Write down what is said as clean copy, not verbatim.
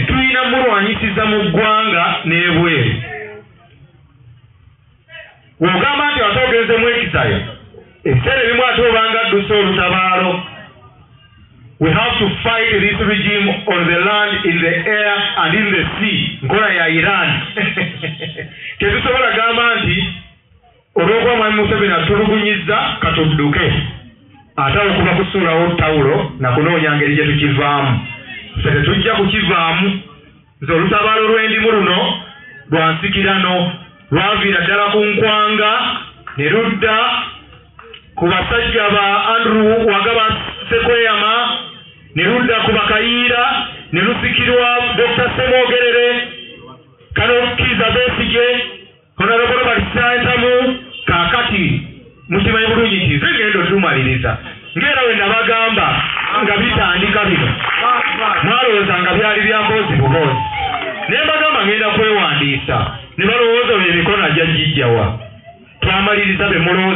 Tulina mulwanyisiza mu ggwanga n'ebweru. W'ogamba nti ate ogenze mu exile, ebiseera ebimu ate obanga adduse olutabaalo. We have to fight this regime on the land, in the air and in the sea. Nkola ya Iran. Tetusobola gamba nti olw'okuba Mwami Museveni atulugunyizza katudduke, ate awo kuba kusuulawo tawulo na kunoonya ngeri gye tukivaamu. Ffe tetujja kukivaamu. Nze olutabaalo lw'endimu luno lwa nsikirano, lwaviira ddala ku Nkwanga ne ludda ku basajja ba Andrew Wagaba Sekweyama, ne ludda ku Bakayiira, ne lusikirwa Dr. Semwogerere, Kano Kiiza Besigye, Honorable Robert Ssentamu. Kaakati mukimanyi bulungi nti nze ngenda otumaliriza. Ng'era we nabagamba nga bitandika bino, mwalowooza nga byali bya mboozi buboozi, naye mbagamba ngenda kwewandiisa, ne balowooza oyo emikono ajja gijjawa. Twamaliriza be mulowooza.